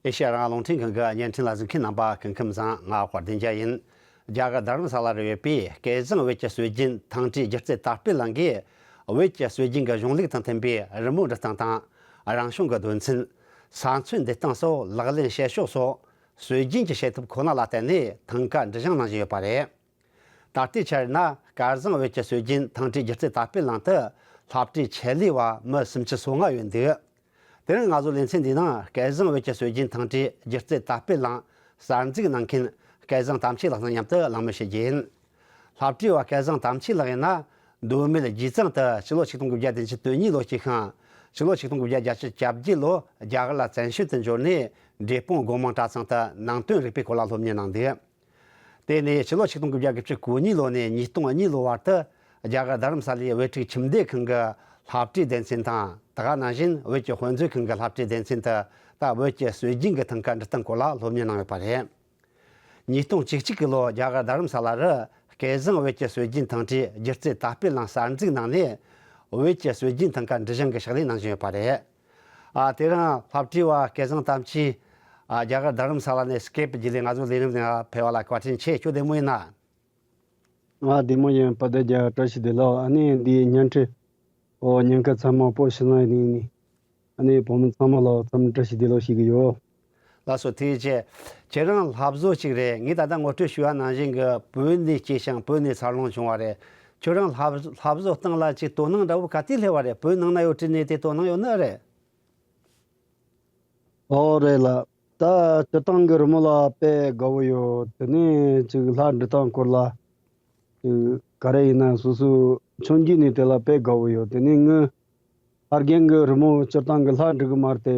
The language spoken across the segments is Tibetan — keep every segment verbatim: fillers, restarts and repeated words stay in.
ཨེ་ཤེ་ཡ་རང་དབང་རླུང་འཕྲིན་ཁང་གི་བརྙན་འཕྲིན་ལ་གཟིགས་མཁན་རྣམ་པ་སྐུ་ཁམས་བཟང་། ང་དཔལ་ལྡན་རྒྱལ་ཡིན། རྒྱ་གར་རྡ་རམ་ས་ལ་རུ་ཡོད་པའི་སྐལ་བཟང་བོད་ཀྱི་སྲོལ་རྒྱུན་ཐང་ཁྲིད་སྒྱུ་རྩལ་དར་སྤེལ་གླིང་གིས། བོད་ཀྱི་སྲོལ་རྒྱུན་གྱི་གཞུང་ལུགས་དང་མཐུན་པའི་རི་མོ་འབྲི་སྟངས་དང་། རང་བྱུང་གི་རྡོ་ཚན། ས་མཚོའི་འདེད་སྟངས་སོགས་ལག་ལེན་བྱེད་ཕྱོགས་སོགས། སྲོལ་རྒྱུན་གྱི་བྱེད་ཐབས་ཁོ་ན་ལ་བརྟེན་ནས་ཐང་ག་འབྲི་སྦྱང་གནང་བཞིན་ཡོད་པ་རེད། ད་ལྟའི་ཆར་ན་སྐལ་བཟང་བོད་ཀྱི་སྲོལ་རྒྱུན་ཐང་ཁྲིད་སྒྱུ་རྩལ་དར་སྤེལ་གླིང་དུ་སློབ་གྲྭའི་ཆེད་ལས་པ་མི་སུམ་ཅུ་སོ་ལྔ་ཡོད་འདུག། དེ་རིང་ང་ཚོ་ལེ་ཚན་འདིའི་ནང་སྐལ་བཟང་བོད་ཀྱི་སྲོལ་རྒྱུན་ཐང་ཁྲིད་སྒྱུ་རྩལ་དར་སྤེལ་གླིང་གསར་འཛུགས་གནང་མཁན་སྐལ་བཟང་དམ་ཆོས་ལགས་དང་མཉམ་དུ་གླེང་མོལ་བྱེད་རྒྱུ་ཡིན། སློབ་གྲྭའི་པ་སྐལ་བཟང་དམ་ཆོས་ལགས་ཡིན་ན། མདོ་སྨད་རྒྱལ་ཚང་དུ་ཕྱི་ལོ་ཆིག་སྟོང་དགུ་བརྒྱ་བདུན་ཅུ་དོན་གཉིས་ལོ་སྐྱེས་ཤིང་། ཕྱི་ལོ་ཆིག་སྟོང་དགུ་བརྒྱ་བརྒྱད་ཅུ་གྱ་བརྒྱད་ལོ་རྒྱ་གར་ལ་བཙན་བྱོལ་དུ་འབྱོར་ནས། འབྲས་སྤུངས་སྒོ་མང་གྲྭ་ཚང་དུ་ནང་དོན་རིག་པའི་སྐོར་ལ་སློབ་གཉེར་གནང་འདུག། དེ་ནས་ཕྱི་ལོ་ཆིག་སྟོང་དགུ་བརྒྱ་བརྒྱད་ཅུ་གོ་གཉིས་ལོ་ནས་ཉིས་སྟོང་གཉིས་ལོ་བར་དུ་རྒྱ་གར་རྡ་རམ་ས་ལའི་བོད་ཕྲུག་ཁྱིམ་སྡེ་ཁང་གི་སློབ་གྲྭའི་སྡེ་ཚན་དང་། དེ་ག་ནང་བཞིན་བོད་ཀྱི་དཔེ་མཛོད་ཁང་གི་སློབ་གྲྭའི་སྡེ་ཚན་དུ་ད་བོད་ཀྱི་སྲོལ་རྒྱུན་གྱི་ཐང་ག་འབྲི་སྟངས་སྐོར་ལ་སློབ་གཉེར་གནང་ཡོད་པ་རེད། ཉིས་སྟོང་བཅུ་གཅིག་གི་ལོ་རྒྱ་གར་རྡ་རམ་ས་ལ་རུ་སྐལ་བཟང་བོད་ཀྱི་སྲོལ་རྒྱུན་ཐང་ཁྲིད་སྒྱུ་རྩལ་དར་སྤེལ་གླིང་གསར་འཛུགས་གནང་ནས། བོད་ཀྱི་སྲོལ་རྒྱུན་ཐང་ག་འབྲི་སྦྱང་གི་ཕྱག་ལས་གནང་བཞིན་ཡོད་པ་རེད། ཨ། དེ་རིང་སློབ་གྲྭའི་པ་སྐལ་བཟང་དམ་ཆོས། ཨ། རྒྱ་གར་རྡ་རམ་ས་ལ་ནས་སྐེབ་བརྒྱུད་ལས་ང་ཚོའི་ལས་རིམ་ནང་ཕེབས་པ་ལ་བཀའ་དྲིན་ཆེ། ཁྱོད་བདེ་མོ་ཡིན་ན། ང་བདེ་མོ་ཡིན། དཔལ་ལྡན་རྒྱལ་བ་བཀྲ་ཤིས་བདེ་ལེགས། ཨ་ནི་འདིའི་བརྙན་འཕྲིན། ཨོ། ཉན་མཁན་ཚང་མ་བོད་ཕྱི་ནང་ཡིན་ནི། ཨ་ནི་བོད་མི་ཚང་མ་ལ་འཚམས་འདྲི་བཀྲ་ཤིས་བདེ་ལེགས་ཞུ་གི་ཡོད། ལགས་སོ། ཐུགས་རྗེ་ཆེ། ཁྱེད་རང་སློབ་གསོ་ཅིག་རེད། ངས་ད་ལྟ་ངོ་སྤྲོད་ཞུས་པ་ནང་བཞིན་གྱི་བོད་ནས་སྐྱེས་ཤིང་བོད་ནས་འཚར་ལོངས་བྱུང་བ་རེད། ཁྱོད་རང་སློབ་སློབ་གསོ་སྟེང་ལ་ཅིག་དོ་སྣང་འདྲ་བོ་ག་དུས་སླེབས་པ་རེད། བོད་ནང་ན་ཡོད་དུས་ནས་དེ་དོ་སྣང་ཡོད་ནི་རེད། ཨོ་རེད་ལ། ད་སྤྱིར་བཏང་གི་རི་མོ་ལ་དཔེ་དགའ་བོ་ཡོད། དེ་ནས་ཅིག་ལྷ་འབྲི་སྟངས་སྐོར་ལ་ཅིག་ག་རེ་ཡིན་ན་སོ་སོའི་ཆུང་དུས་ནས་དེ་ལ་དཔེ་དགའ་བོ་ཡོད། དེ་ནས་ངའི་ཕ་རྒན་གྱི་རི་མོ་སྤྱིར་བཏང་གི་ལྷ་འབྲི་གི་མ་རེད་དེ།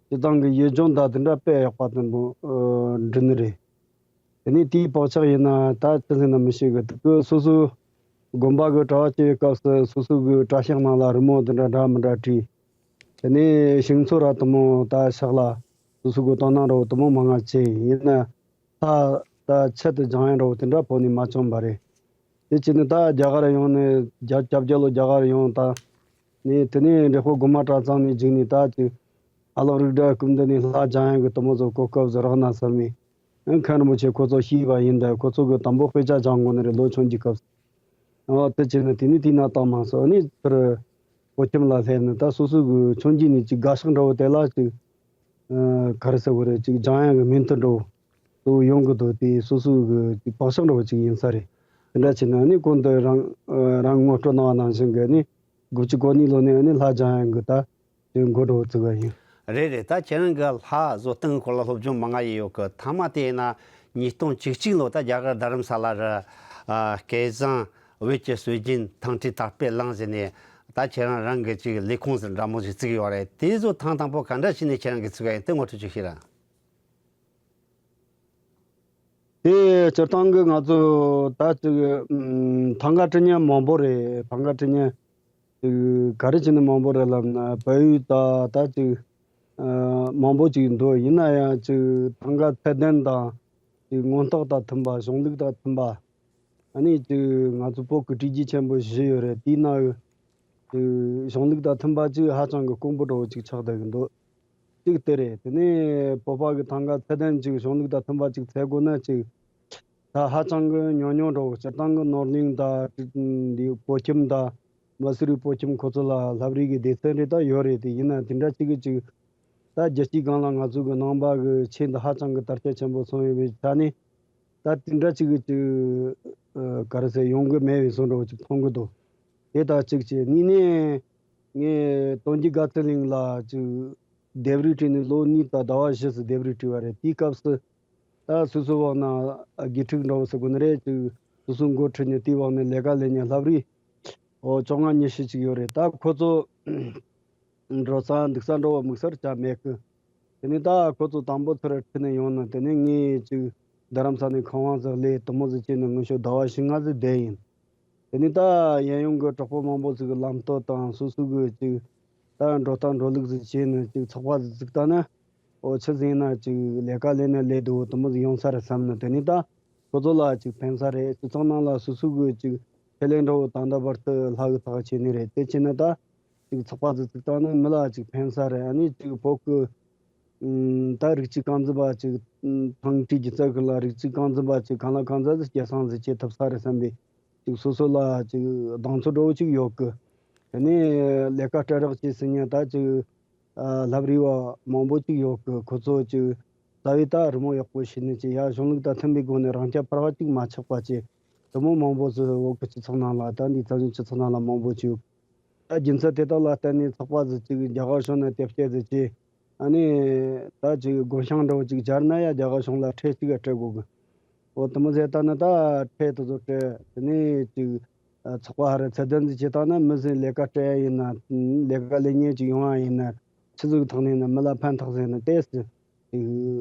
སྤྱིར་བཏང་གི་ཡུལ་ལྗོངས་དང་དེ་འདྲ་དཔེ་ཡག་པ་དང་པོ་འབྲི་ནི་རེད། དེ་ནས་དེའི་བག་ཆགས་ཡིན་ན་ད་ཅི་ཟེར་ན་མི་ཤེས་གི། དེ་གི་སོ་སོའི་དགོན་པ་གི་གྲྭ་བ་བྱེད་པའི་སྐབས་སུ་སོ་སོ་གི་གྲྭ་ཤག་ནང་ལ་རི་མོ་འདི་འདྲ་འདྲ་མི་འདྲ་བྲིས། དེ་ནས་ཤིང་མཚོ་ར་དེ་མོ་ད་ཕྱག་ལ་སོ་སོ་གི་དོ་སྣང་འདྲ་བོ་དེ་མོ་མང་ང་བྱས། ཡིན་ན་ལྷ་ད་ཆེད་དུ་སྦྱང་ཡ་འདྲ་བོ་དེ་འདྲ་བོད་ནས་མ་བྱུང་བ་རེད། དེ་བྱས་ནས་ད་རྒྱ་གར་ཡོང་ནས་བརྒྱད་ཅུ་གྱ་བརྒྱད་ལོ་རྒྱ་གར་ཡོང་ད་ནས། དེ་ནས་འབྲས་སྤུངས་སྒོ་མང་གྲྭ་ཚང་ནས་བརྒྱུད་ནས་ད་ཅིག་ཨ་ལགས་རིགས་འདྲ་སྐུ་མདུན་ནས་ལྷ་སྦྱང་ཡ་གི་དེ་མོ་ཚོ་གོ་སྐབས་སུ་རག་ན་བསམ་ནས། མཁན་རིན་པོ་ཆེ་ཁོ་ཚོ་ཤེས་པ་ཡིན་ད། ཁོ་ཚོ་གི་དང་པོ་དཔེ་ཆ་སྦྱང་དགོས་ནི་རེད། ལོ་ཆུང་གི་སྐབས་སུ། ཨ། དེ་བྱས་ནས་དེ་ནས་དེའི་ནང་བཏང་མ་སོང་། ཨ་ནི་ཕར་བོད་ཁྱིམ་ལ་སླེབས་ནས་ད་སོ་སོ་གི་ཆུང་དུས་ནས་ཅིག་དགའ་ཤགས་འདྲ་བོ་དེ་ལ་ཅིག་ཨ། ག་རེ་ཟེར་དགོས་རེད། ཅིག་སྦྱང་ཡ་གི་མོས་མཐུན་འདྲ་བོ་གཙོ་བོ་ཡོང་གི་འདུག། དེ་སོ་སོ་གི་ཅིག་བག་ཆགས་འདྲ་བོ་ཅིག་ཡིན་ས་རེད། དེ་འདྲ་བྱས་ནས་ཨ་ནི་གོང་དུ་རང་རང་ངོ་སྤྲོད་གནང་བ་ནང་བཞིན་གི་ཨ་ནི་དགུ་བཅུ་གོ་གཉིས་ལོ་ནས་ཨ་ནི་ལྷ་སྦྱང་ཡ་གི་ད་ཅིག་འགོ་འདྲ་བོ་བཙུགས་པ་ཡིན། རེད་རེད། ད་ཁྱེད་རང་གི་ལྷ་བཟོ་སྟངས་སྐོར་ལ་སློབ་སྦྱོང་མང་ང་ཡོད་གི། མཐའ་མ་དེ་ཡིན་ན་ཉིས་སྟོང་བཅུ་གཅིག་ལོ་ད་རྒྱ་གར་རྡ་རམ་ས་ལ་རུ། ཨ། སྐལ་བཟང་བོད་ཀྱི་སྲོལ་རྒྱུན་ཐང་ཁྲིད་དར་སྤེལ་གླིང་ཟེར་ནས་ད་ཁྱེད་རང་རང་གི་ཅིག་ལས་ཁུངས་ཟེར་འདྲ་མོ་ཞིག་བཙུགས་ཡོད་རེད། དེ་ཚོ་ཐེངས་དང་པོ་ག་འདྲ་བྱས་ནས་ཁྱེད་རང་གིས་བཙུགས་པ་ཡིན། དེ་ངོ་སྤྲོད་ཅིག་བྱོས་ར། དེ་སྤྱིར་བཏང་གི་ང་ཚོ་ད་ཅིག་ཨམ། ཐང་ག་འབྲི་མཁན་མང་པོ་རེད། ཐང་ག་འབྲི་མཁན་ཅིག་ག་རེ་བྱས་ནས་མང་པོ་རེད་ལབ་ན། བལ་ཡུལ་ད་ད་ཅིག་ཨ། མང་པོ་ཅིག་འདུག། ཡིན་ན་ཡང་ཅིག་ཐང་ག་ཚད་ལྡན་དང་ཅིག་མངོན་རྟོགས་དང་མཐུན་པ། གཞུང་ལུགས་དང་མཐུན་པ། ཨ་ནི་ཅིག་ང་ཚོ་བོད་ཀྱི་བྲིས་རྒྱུན་ཆེན་པོ་བཞི་ཡོད་རེད། དེའི་ནང་ཅིག་གཞུང་ལུགས་དང་མཐུན་པ་ཅིག་ཧ་ཅང་གི་དཀོན་པོ་འདྲ་བོ་ཅིག་ཆགས་བསྡད་ཀྱི་འདུག། གཅིག་དེ་རེད། དེ་ནས་བོད་པ་གི་ཐང་ག་ཚད་ལྡན་ཅིག་གཞུང་ལུགས་དང་མཐུན་པ་ཅིག་འཚོལ་དགོས་ན་ཅིག་ད་ཧ་ཅང་གི་ཉུང་ཉུང་འདྲ་བོ། སྤྱིར་བཏང་གི་ནོར་གླིང་དང་འདི་བོད་ཁྱིམ་དང་མ་སི་རི་བོད་ཁྱིམ་ཁོ་ཚོ་ལ་ལྷ་བྲིས་གི་སྡེ་ཚན་རེ་ད་ཡོད་རེད། དེ་ཡིན་ན་དེ་འདྲ་ཅིག་གི་ཅིག་ད་རྒྱལ་སྤྱིའི་སྒང་ལ་ང་ཚོ་གི་ནང་པ་གི་ཆོས་འདི་ཧ་ཅང་གི་དར་ཁྱབ་ཆེན་པོ་སོང་ཡོད་པའི་ཆ་ནས། ད་དེ་འདྲ་ཅིག་གི་ཅིག་ཨ། ག་རེ་ཟེར། ཡོང་གི་མེད་པའི་བཟོ་འདྲ་བོ་ཅིག་མཐོང་གི་འདུག། དེ་ད་གཅིག་བྱས། གཉིས་ནས་ངས་དོན་གྱི་དགའ་ཚལ་གླིང་ལ་ཅིག་ལྡེབས་རིས་བྲིས་ནས་ལོ་གཉིས་དང་ཟླ་བ་བཞི་ཙམ་ལྡེབས་རིས་བྲིས་པ་རེད། དེའི་སྐབས་སུ་ད་སོ་སོའི་འོག་ན་དགེ་ཕྲུག་འདྲ་བོ་ཟེར་དགོས་ནི་རེད། ཅིག་སོ་སོའི་འགོ་ཁྲིད་ནས་དེའི་འོག་ནས་ལས་ཀ་ལས་མཁན་ལྷ་བྲིས། ཨོ། བཅོ་ལྔ་ཉི་ཤུ་ཅིག་ཡོད་རེད། ད་ཁོ་ཚོ་འགྲོ་ས་འདུག་ས་འདྲ་བོ་དམིགས་བསལ་ཅང་མེད་གི། དེ་ནས་ད་ཁོ་ཚོ་དང་པོ་ཚུར་ཁྲིད་ནས་ཡོང་ན། དེ་ནས་ངས་ཅིག་རྡ་རམ་ས་ནས་ཁང་བ་ཟིག་གླས། དེ་མོ་ཟིག་བྱས་ནས་ངེད་ཤོག་ཟླ་བ་བཞི་ལྔ་ཟིག་བསྡད་ཡིན། དེ་ནས་ད་གཡས་གཡོན་གྱི་གྲོགས་པོ་མང་པོ་ཟིག་གི་ལམ་སྟོན་དང་སོ་སོ་གི་ཅིག་ད་འགྲོ་སྟངས་འགྲོ་ལུགས་ཟིག་བྱས་ནས་ཅིག་ཚོགས་པ་ཟིག་བཙུགས་ད་ན། ཨོ། ཆི་ཟིག་ཡིན་ན་ཅིག་ལས་ཀ་ལས་ན་ལས་སྡུག་དེ་མོ་ཟིག་ཡོང་ས་རེད་བསམ་ནས། དེ་ནས་ད་ཁོ་ཚོ་ལ་ཅིག་ཕན་ས་རེད། སྤྱི་ཚོགས་ནང་ལ་སོ་སོ་གི་ཅིག་ཆེད་ལས་འདྲ་བོ་ད་ལྟ་བར་དུ་ལྷ་གི་ཐག་བཅད་ནི་རེད། དེ་བྱས་ན་ད་ཅིག་ཚོགས་པ་ཟིག་བཙུགས་བཏང་ན་མི་ལ་ཅིག་ཕན་ས་རེད། ཨ་ནི་ཅིག་བོད་ཀྱི་ ད་རིགས་གཅིག་རྐང་འཛིན་པ་ཅིག་ཐང་ཀྲི་སྒྱུ་རྩལ་ཁུལ་ལ་རིགས་གཅིག་རྐང་འཛིན་པ་ཅིག་གང་ལ་གང་འཚམ་ཟིག་སྐྱེད་སྲིང་ཟིག་བྱེད་ཐུབ་ས་རེད་བསམ་པའི་ཅིག་སོ་སོ་ལ་ཅིག་གདེང་ཚོད་འདྲ་བོ་ཅིག་ཡོད་གི། དེ་ནས་ལས་ཀ་སྤྲད་རོགས་བྱེད་ཟེར་མཁན་ད་ཅིག་ལྷབ་རིས་པ་མང་པོ་ཅིག་ཡོད་གི། ཁོ་ཚོ་ཅིག་རྩ་བའི་ད་རི་མོ་ཡག་པོ་བྱས་ནས་ཅིག་ཡར་གཞུང་ལུགས་དང་མཐུན་པའི་སྒོ་ནས་རང་རྐྱ་འཕར་བ་ཅིག་མ་ཆགས་པ་བྱས། དེ་མོ་མང་པོ་ཟིག་བོད་ཀྱི་སྤྱི་ཚོགས་ནང་ལ་ད་འདི་བཙན་བྱོལ་སྤྱི་ཚོགས་ནང་ལ་མང་པོ་ཅིག་ཡོད། ད་རྒྱུ་མཚན་དེ་དག་ལ་བརྟེན་ནས་ཚོགས་པ་ཟིག་ཅིག་རྒྱ་གར་ཕྱོགས་ནས་དེབ་སྐྱེལ་ཟིག་བྱས། ཨ་ནི་ད་ཅིག་སྒོ་བྱང་འདྲ་བོ་ཅིག་སྦྱར་ན་ཡང་རྒྱ་གར་གཞུང་ལ་ཁྲལ་གཅིག་ག་སྤྲད་དགོས་གི། འོ་དེ་མོ་ཟེར་ད་ནི་ད་ཁྲལ་དེ་ཚོ་སྤྲད། དེ་ནས་ཅིག་ཚོགས་པ་ཧ་ར་ཚད་ལྡན་ཟིག་བྱེད་སྟངས་ན་མི་ཟིག་ལས་ཀ་སྤྲད་ཡ་ཡིན་ན། ལས་ཀ་ལེན་མཁན་ཅིག་ཡོང་ཡ་ཡིན་ན། ཆི་ཟིག་ཐོག་ནས་ན་མི་ལ་ཕན་ཐོགས་ཟེར་ན་ཏོག་ཙམ་ཅིག་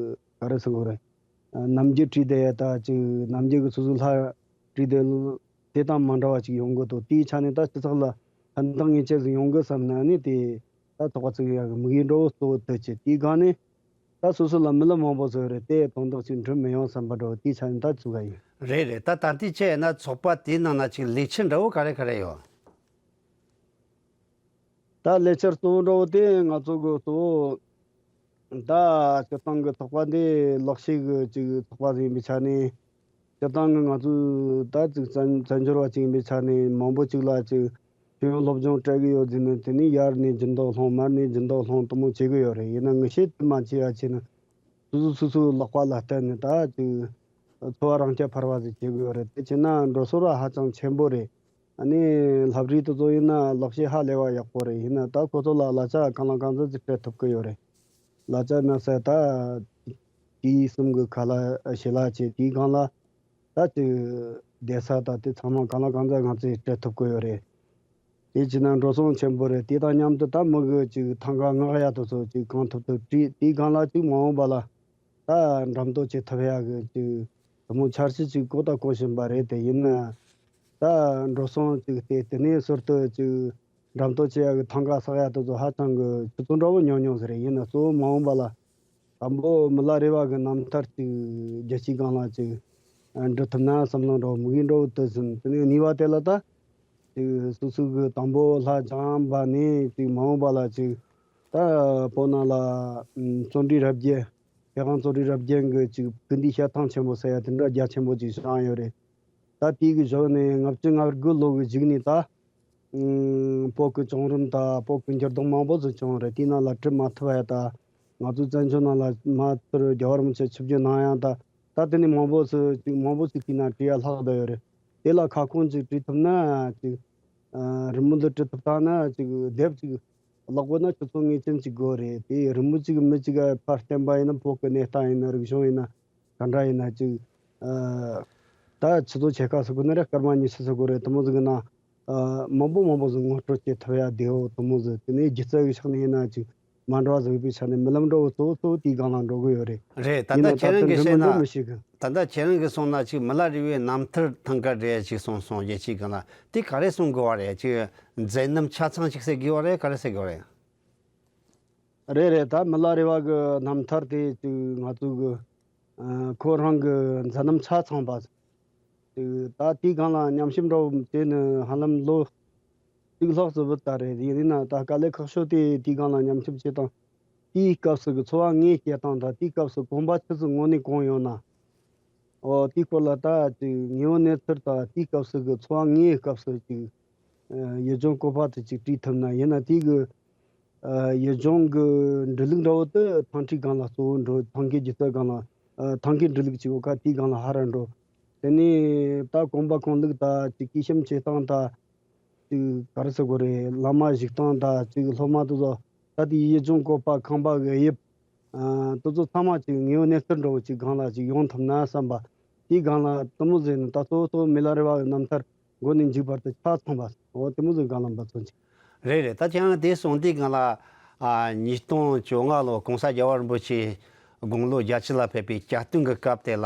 ག་རེ་ཟེར་དགོས་རེད། ནམ་རྒྱུན་བྲིས་བསྡད་ཡ་ད་ཅིག་ནམ་རྒྱུན་གྱི་སོ་སོའི་ལྷ་བྲིས་བསྡད་ལ་དེ་དང་མ་འདྲ་བ་ཅིག་ཡོང་གི་འདུག་དེའི་ཆ་ནས་ད་སྤྱི་ཚོགས་ལ་ཕན་ཐོགས་ངེས་ཅན་ཟིག་ཡོང་གི་བསམ་ན་ནི་དེ་ད་ཚོགས་པ་ཚུགས་ཡག་གི་དམིགས་ཡུལ་འདྲ་བོ་གཙོ་བོ་དེ་བྱེད། དེའི་སྒང་ནས་ད་སོ་སོ་ལ་མི་ལ་མང་པོ་བཟོས་རེད། དེ་དོན་དག་ཅིག་འགྲུབ་མི་ཡོང་བསམ་པ་འདྲ་བོ་དེའི་ཆ་ནས་ད་ཚུགས་ཡ་ཡིན། རེད་རེད། ད་ད་ལྟའི་ཆ་ཡིན་ན་ཚོགས་པ་དེའི་ནང་ན་ཅིག་ལས་འཆར་འདྲ་བོ་ག་རེ་ག་རེ་ཡོད། ད་ལས་འཆར་གཙོ་བོ་འདྲ་བོ་དེ་ང་ཚོ་གི་གཙོ་བོ་ད་སྤྱིར་བཏང་གི་ཚོགས་པ་འདི་ལག་ཤེས་ཀྱི་ཅིག་ཚོགས་པ་ཟིག་ཡིན་པའི་ཆ་ནས། སྤྱིར་བཏང་གི་ང་ཚོས་ད་ཅིག་བཙན་བཙན་བྱོལ་བ་ཅིག་ཡིན་པའི་ཆ་ནས་མང་པོ་ཅིག་ལ་ཅིག་ཤེས་ཡོན་སློབ་སྦྱོང་སྤྲད་གི་ཡོད་ཟེར་ནས། དེ་ནས་ཡར་ནས་འགྱུར་ལྡོག་སློང་མར་ནས་འགྱུར་ལྡོག་སློང་དེ་མོ་བྱེད་གི་ཡོད་རེད། ཡིན་ན་ངེས་ཤེས་དེ་མ་བྱས་ཡ་བྱས་ན་སོ་སོ་སོ་སོའི་ལག་པ་ལ་བརྟེན་ནས་ད་ཅིག་འཚོ་བ་རང་རྐྱ་འཕར་བ་ཟིག་བྱེད་གི་ཡོད་རེད། དེ་བྱས་ན་འགྲོ་སོང་ར་ཧ་ཅང་ཆེན་པོ་རེད། ཨ་ནི་ལྷ་བྲིས་དེ་ཚོ་ཡིན་ན་ལག་ཤེས་ཧ་ལས་པ་ཡག་པོ་རེད། ཡིན་ན་ད་ཁོ་ཚོ་ལ་གླ་ཆ་གང་ལ་གང་འཚམ་ཅིག་སྤྲད་ཐུབ་གི་ཡོད་རེད། གླ་ཆ་མེད་ས་ད་དུས་གསུམ་གི་ཁ་ལག་ཞལ་ལག་བྱས། དེའི་སྒང་ལ་ད་ཅིག་བསྡད་ས་ད་དེ་ཚང་མ་གང་ལ་གང་འཚམ་ང་ཚོས་སྤྲད་ཐུབ་གི་ཡོད་རེད། དེ་བྱས་ན་འགྲོ་སོང་ཆེན་པོ་རེད། དེ་དང་མཉམ་དུ་ད་མི་གི་ཅིག་ཐང་ག་མངག་ཡ་དེ་ཚོ་ཅིག་གང་ཐུབ་ཐུབ་བྲིས། དེའི་སྒང་ལ་ཅིག་མ་འོངས་པ་ལ་ད་འགྲེམས་སྟོན་བྱེད་ཐུབ་ཡ་གི་ཅིག་དེ་མོ་འཆར་གཞི་ཅིག་བཀོད་ད་བཀོད་བཞིན་པ་རེད། དེ་ཡིན་ན་ད་འགྲོ་སོང་ཅིག་སྟེར། དེ་ནས་ཟུར་དུ་ཅིག་འགྲེམས་སྟོན་བྱེད་ཡ་གི་ཐང་ག་བསགས་ཡ་དེ་ཚོ་ཧ་ཅང་གི་ཆུ་ཚོད་འདྲ་བོ་ཉུང་ཉུང་ཟིག་རེད། ཡིན་ན་གཙོ་བོ་མ་འོངས་པ་ལ་དང་པོ་མི་ལ་རས་པ་གི་རྣམ་ཐར་ཅིག་རྒྱལ་སྤྱིའི་སྒང་ལ་ཅིག་འགྲུབ་ཐུབ་ན་བསམ་བློ་འདྲ་བོ་དམིགས་ཡུལ་འདྲ་བོ་དེ་ཟིན། དེ་ནས་གཉིས་པ་དེ་ལ་ད་ཅིག་སོ་སོ་གི་དང་པོ་ལྷ་སྦྱངས་པ་ནས་ཅིག་མ་འོངས་པ་ལ་ཅིག་ད་བོད་ནང་ལ་ཨམ་བརྩོན་འགྲུས་རབ་རྒྱས། མཁས་དབང་བརྩོན་འགྲུས་རབ་རྒྱས་ཀྱི་ཅིག་སྐུ་འདུས་ཞལ་ཐང་ཆེན་པོ་ཟེར་ཡ་དེ་འདྲ་རྒྱ་ཆེན་པོ་ཅིག་བཞེངས་ཡོད་རེད། ད་དེའི་གི་གཞུག་ནས་ལྔ་བཅུ་ང་དགུ་ལོ་གི་གཞུག་ནས་ད་ཨམ་བོད་ཀྱི་བྱུང་རིམ་དང་བོད་ཀྱི་འགྱུར་ལྡོག་མང་པོ་ཟིག་བྱུང་རེད། དེའི་ནང་ལ་བྲིས་མ་ཐུབ་པ་ཡ་ད་ང་ཚོའི་བཙན་བྱོལ་ནང་ལ་མ་ཚུར་རྒྱལ་བ་རིན་པོ་ཆེ་ཆིབས་བསྒྱུར་གནང་ཡ་ད་ད་དེ་ནས་མང་པོ་ཟིག་ཅིག་མང་པོ་ཟིག་དེའི་ནང་བྲིས་ཡ་ལྷག་བསྡད་ཡོད་རེད། དེ་ལ་ཁ་སྐོང་ཅིག་བྲིས་ཐུབ་ན་ཅིག་ཨ་རི་མོ་འདི་བྲིས་ཐུབ་ཐང་ན་ཅིག་དེབ་ཅིག་ཀློག་དགོས་ན་ཆུ་ཚོད་ངེས་ཅན་ཅིག་དགོས་རེད། དེ་རི་མོ་གཅིག་མི་གཅིག་ག་ཕར་བསྟན་པ་ཡིན་ན་བོད་ཀྱི་གནས་སྟངས་ཡིན་ན་རིག་གཞུང་ཡིན་ན་ག་འདྲ་ཡིན་ན་ཅིག་ཨ་ད་ཆུ་ཚོད་ཕྱེད་ཀ་ཟེར་དགོས་ན་རེད། སྐར་མ་ཉི་ཤུ་ཟེར་དགོས་རེད། དེ་མོ་ཟིག་གི་ནང་ཨ་མང་པོ་མང་པོ་ཟིག་ངོ་སྤྲོད་བྱེད་ཐུབ་ཡ་བདེ་བོ་དེ་མོ་ཟིག་དེ་ནས་སྒྱུ་རྩལ་གྱི་ཕྱོགས་ནས་ཡིན་ན་ཅིག་མ་འགྲོ་བ་ཟིག་ཡོད་པའི་ཆ་ནས་རྨི་ལམ་འདྲ་བོ་གཙོ་བོ་གཙོ་བོ་དེའི་སྒང་ལ་འགྲོ་གི་ཡོད་རེད། རེད། ད་ད་ད་ཁྱེད་རང་གི་བཤད་ན་ད་ད་ཁྱེད་རང་གི་གསུང་ན་ཅིག་མི་ལ་རས་པའི་རྣམ་ཐར་ཐང་ག་འདྲ་ཅིག་གསུངས་སོང་། རྒྱལ་སྤྱིའི་སྒང་ལ་དེ་ག་རེ་གསུང་དགོས་བ་རེད། ཅིག་མཛད་རྣམ་ཆ་ཚང་ཅིག་ཟེར་དགོས་བ་རེད། ག་རེ་ཟེར་དགོས་བ་རེད། རེད་རེད། ད་མི་ལ་རས་པ་གི་རྣམ་ཐར་དེ་ཅིག་ང་ཚོ་གི་ཨ་ཁོ་རང་གི་མཛད་རྣམ་ཆ་ཚང་པ་ཅིག་ད་དེའི་སྒང་ལ་ཉམས་ཞིབ་འདྲ་བོ་བྱས་ནས་ཧ་ལམ་ལོ་གཅིག་ལྷག་ཙམ་བུད་ད་རེད། ཡིན་ན་ད་དཀའ་ལས་ཁག་ཤོས་དེ་དེའི་སྒང་ལ་ཉམས་ཞིབ་བྱེད་སྟངས། དེའི་སྐབས་སུ་གི་འཚོ་བ་དངོས་སྐྱེལ་སྟངས་དང་དེའི་སྐབས་སུ་གོམ་པ་ཆུ་ཚོད་དངོས་གནས་གང་ཡོང་ན། འོ་དེའི་སྐོར་ལ་ད་ཅིག་དངོས་པོ་གནས་ཚུལ་དང་དེའི་སྐབས་སུ་གི་འཚོ་བ་དངོས་སྐབས་སུ་ཅིག་ཡུལ་ལྗོངས་བཀོད་པ་དེ་ཅིག་བྲིས་ཐུབ་ན། ཡིན་ན་དེའི་གི་ཡུལ་ལྗོངས་ཀྱི་འགྲོ་ལུགས་འདྲ་བོ་དེ་ཐང་ཀའི་སྒང་ལ་གཙོ་བོ་འགྲོ། ཐང་ཀའི་སྒྱུ་རྩལ་སྒང་ལ་ཨ་ཐང་ཀའི་འགྲོ་ལུགས་ཅིག་ཡོད་ཁ་དེའི་སྒང་ལ་ཧ་ར་འགྲོ། དེ་ནས་ད་གོམ་པ་གང་བླུགས་ད་ཅིག་སྐྱེས་ཤིང་བྱེད་སྟངས་ད་ཅིག་ག་རེ་ཟེར་དགོས་རེད། བླ་མ་བཞུགས་སྟངས་ད་ཅིག་སློབ་མ་དེ་ཚོ་ད་དེ་ཡུལ་ལྗོངས་བཀོད་པ་ཁང་པ་གི་དབྱིབས་ཨ་དེ་ཚོ་ཚང་མ་ཅིག་དངོས་པོ་གནས་ཚུལ་འདྲ་བོ་ཅིག་སྒང་ལ་ཅིག་ཡོང་ཐུབ་ན་བསམ་པ། དེའི་སྒང་ལ་དེ་མོ་ཟེར་ན་ད་གཙོ་བོ་གཙོ་བོ་མི་ལ་རས་པ་གི་རྣམ་ཐར་མགོ་ནས་མཇུག་བར་དུ་ཆ་ཚང་བ། འོ་དེ་མོ་ཟིག་སྒང་ལ་འབད་བརྩོན་བྱེད། རེད་རེད། ད་ཁྱེད་རང་དེ་གསུང་དུས་སྒང་ལ་ཨ་ཉིས་སྟོང་བཅོ་ལྔ་ལོ་༸གོང་ས་རྒྱལ་བ་རིན་པོ་ཆེ་དགུང་ལོ་བརྒྱད་ཅུ་ལ་ཕེབས་པའི་གྱ་སྟོན་གྱི་སྐབས་དེ་ལ་